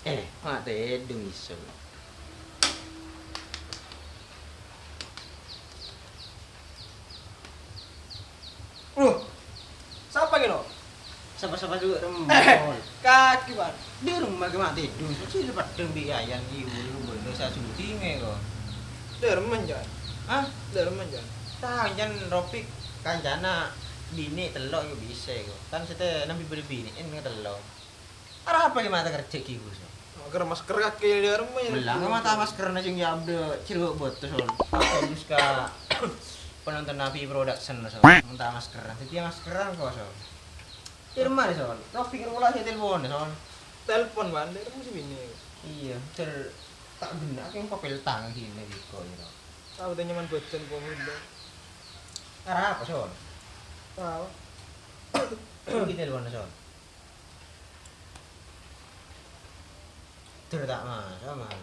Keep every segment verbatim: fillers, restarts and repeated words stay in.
Eh, matè dong iseng. Loh, sapa kèno? Sapa-sapa dulu, Rem. Eh, kakè, Wan. Dâ' remma kè matè dong. Sè peddhâng bi' Yayan ki, buru bâdâ sasucèna kok. Dâ' remma, Jan? Hah? Dâ' remma, Jan? Tao, Jan, Ropik kancana binè tello' kok bisa kok. Kan sèttong nambi bâdâ binè, èn tello'. Arapa kè matè kerja ghi, Gus? Masker, masker kakè dâ' remma ya. Belang mata maskerna sing ya abdâ cèrwè bâto, Sol. Bagus ka penonton Nabi Production, Sol. Menta maskeran, dhâddhi maskeran kok, Sol. Dâ' remma, Sol. Ropik rola sè telpon, Sol. Telpon, Wan, dâ' remma sè binè. Iyâ, ter-, ta' ghenna' kè papel tang sini biko, ya. Apa tanya man bâdân kok, Bunda? Arapa, Sol? Tao. Iki telpon, Sol. Dur ta' maso', Mal.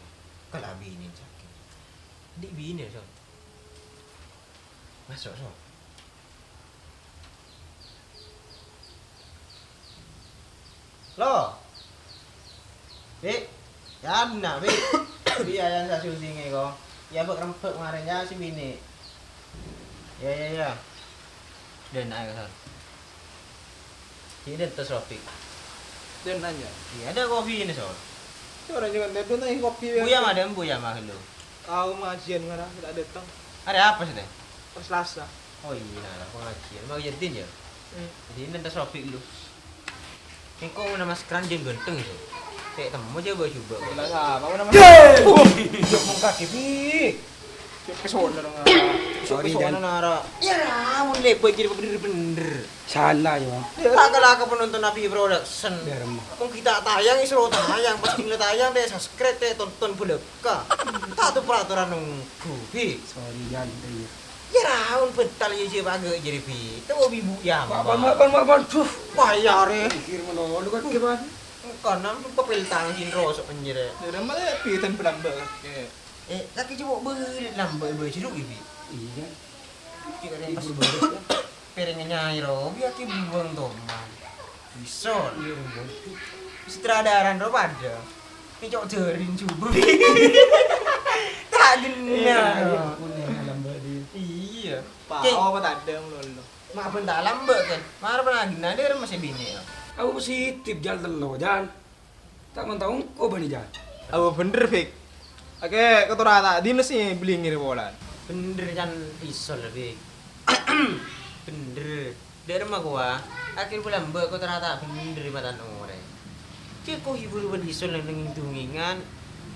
Kala' binè sakè'. Dhi' binè, Son. Maso', Son. Lo. Bi'. Yana, Bi'. Bi' Yayan sasucèna kok. Ya, bâk-rembâk marèn, ya, sè binè. Ya, ya, ya. Dâ' enna' ayo, Son. Sini tos Ropik. Dâ' enna' ayo. Iyâ, adâ' kopi ini, Son. Ora jangan dâ' enna' kopi, ya. Buya madem, Buya mah lu. Kau pengajian ngara, ta' dâteng. Hari apa sih, Teh? Hari Selasa. Oh iyâ, nah, pengajian. Mau jadin, ya? Hmm. Jadi ini tos Ropik lu. Engko' ana maskeran jhâ' ghântheng, sè. Cè' temmo jhâ' bâ-jhubâ'. Jelas apa, ana mas-, Yeay! Wah, jhâ' mongkak, Bi. Cè' pesona dong, ah. Sorry, Jan. Pesona, Nara. Ya, mon lèbât jârèya bener-bener. Salah, ya, Bang. Ta' kala ka penonton Nabi Production. Biar emang. Wong kita tayang, isro tayang, pas tinggal tayang, tè subscribe, tè tonton, belek. Ka, ta' tao peraturan ongghu, Bi. Sorry, Jan, iyâ. Yâ, raon bental yâ, jhâ' pagâ' jârèya, Bi. Tao bi' bu yâ, Mak, Mak. Mak, Mak, Mak, Mak, duh. Wah, iyâ, rè. Pikir ngono, lu kan gimana? Engko' nam papel tang sè roso' jârèya. Yâ, udah, Mak, yâ, pitan pelambâ', kakè. Eh, kakè coba bâli lambâ' bâ' jeruk, yâ, Bi. Iyâ. Pikir rè pas. Libur bârâs, yâ. Pèrèngnga Nyai Robi akè buwâng toman. Isol. Iya, Bang. Sutradarana ro padâ. Kècok jaring jubur. Ta' ghenna'. Iya, iya, bener, lambâ' dia. Iya. Pao apa tadâ' lolo. Ma' bân ta' lambâ' kan. Mara pernah ghenna' dia masih binè'. Aku positif jal tello, Jan. Ta' mon tao engko' bânnè, Jan. Awa bhendher, Fik. Akè kotor ata' dinna sè bellingèr polana. Bhendher, Jan, Isol, Fik. Bhendher. Dâ' remma kowa, akè bulâ mbâ' kotor ata' bhendher è matana orèng. Cè' ko hibur bân Isol neng dungèngan.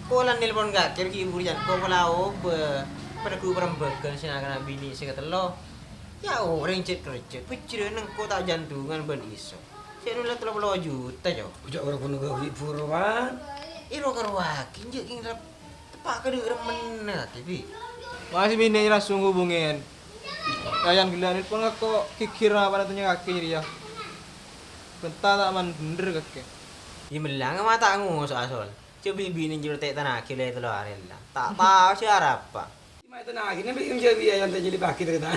Ko la nelpon kakè hibur, Jan, ko pola obâ. Padâ ghu' parembâghân sè na'-kana' binè' sè katello. Yâ orèng cè' kerjâ, pèjjhârân engko' ta' jhândhungan bân Isol. Sè nolak tello polo juta, Jo. Jhâ' ora kono ka buru, Wan. Èro karowa kèng jhâ' kèng rep-, teppa' ka dâ' remmenna, Bi. Masih binè langsung hubungin. Yayan ghellâ' nelpon ka ko' ghighir apana tanya kakè jârèya. Bhânta ta' man bhendher kakè. Yâ mellang ma' ta' ngoso', Asol. Jhâ' bi' binè jhâ' tè' tanaghi lè tello arè la. Ta' tao sè arapa. Cuma itu nah, akhirnya bi' yang jadi yang terjadi bagi cerita.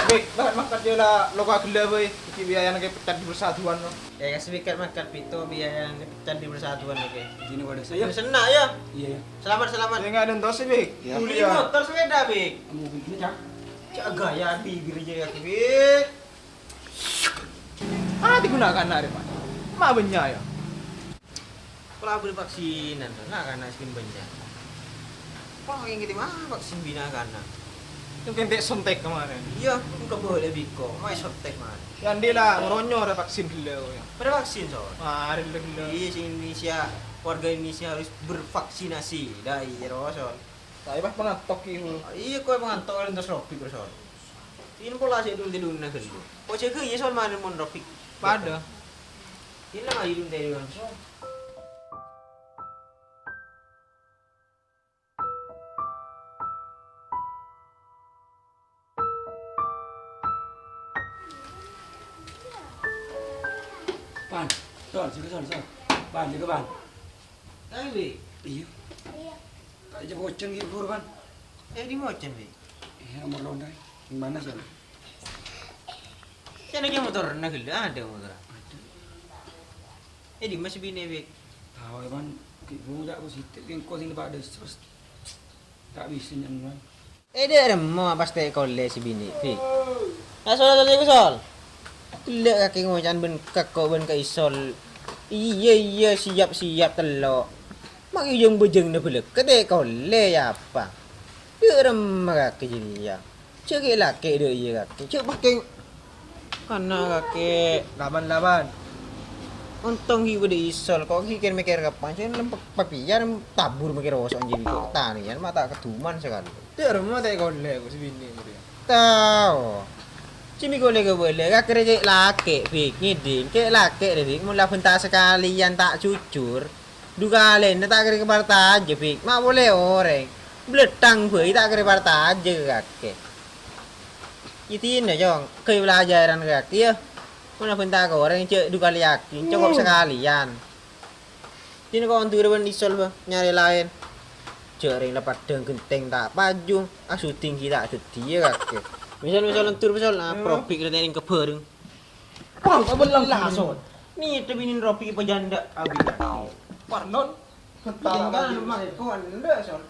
Bi', mangkat, mangkat dia lah, lo kok gila, boy. Iki biayanya kayak pecah di persatuan, lo. Ya, kasih biket mangkat, Pito, biayanya pecah di persatuan, oke. Ini waduh saya. Senang, ya? Iya, ya. Selamat, selamat. Ya, nggak ada entos sih, Bi'. Iya. Beli motor sepeda, Bi'. Mau begini, Cak. Cak gaya bibir aja ya, Bi'. Ah, digunakan hari, Pak. Mak benya, ya. Pola bâdâ vaksinan, na'-kana' sè bânnya'. Wah, yang gitu mah vaksin bi' na'-kana'. Yang kente sontek kemarin. Iya, engko' boleh biko, mai sontek, man. Ya, andi lah, ngoronyo ada vaksin dulu, ya. Pada vaksin, Son. Mari dulu. Iya, sing Indonesia, warga Indonesia harus bervaksinasi. Dah, iya, Son. Tapi pas pengantok, iya. Iya, kok pengantok, ada terus Ropik, Son. Ini pola saya dulu, dulu, nah, dulu. Kok jaga, iya, Son, mana mon Ropik? Pada. Ini lah, ayo, dulu, dulu, Son. Jaga, Sol, Sol. Pan, jaga, Pan. Ayo, Bi. Iya. Tak aja boceng gitu, Pan. Eh, di boceng, Bi. Iya, nomor lontar. Gimana, Sol? Sana ke motor, nah, gila ada motor. Ada. Eh, di mas bini, Bi. Tahu, Pan. Ki bunga tak positif, yang kau sini pada terus. Tak bisa nyaman. Eh, dâ' remma pas ta' èkollè sè binè', Bi'. Nah, Sol, Sol, Sol, Sol. Ghellâ' kakè ngocan bân kakko bân Ka' Isol. Iyâ, iyâ, siyap, siyap, tello'. Mak iyâ jâng-bâjângnga bâlâkka ta' èkollè, yâ apa? Dâ' remma kakè jârèya. Jâ' ghi' lakè' dâ' iyâ kakè. Jâ' pakè Kana kakè. Laban-laban. Ontong ghi' bâdâ Isol, ko' ghi' kèr-mèkkèr kapan, sè lempek papiyan tabur mèkkèr osok jârèya ko' tanèyan ma' ta' keduman sakalè. Dâ' remma ta' èkollè ko' sè binè' jârèya. Tao. Sè mè' kollè ka bâlâ, kakè rè kè' lakè', Bik, ngèdhing, kè' lakè' rè, Bik, mon la bânta sakalèyan ta' jujur. Du kalèna ta' kèra partajâ, Bik, ma' polè orèng. Bletthang bhâi ta' kèra partajâ ka kakè. Iyâ dinah, Cong, ghâbây pelajaran ka kakè, yâ. Mon abhânta ka orèng, jâ' du kalèyaghi, cokop sakalèyan. Dinah ko' ondhura bân Isol, bâ, nyarè laèn. Jâ' rèng la paddhâng ghentèng ta' paju, asudhing ghi' ta' dhâddhiyâ kakè. Misal, misal, ondur, misal, ah, probik rè tèrèng ka bhâreng. Wah, abellang lah, Sol. Nèka binèna robik pajhândhâ abit. Parlon. Tinggal rumah itu, anda, Sol.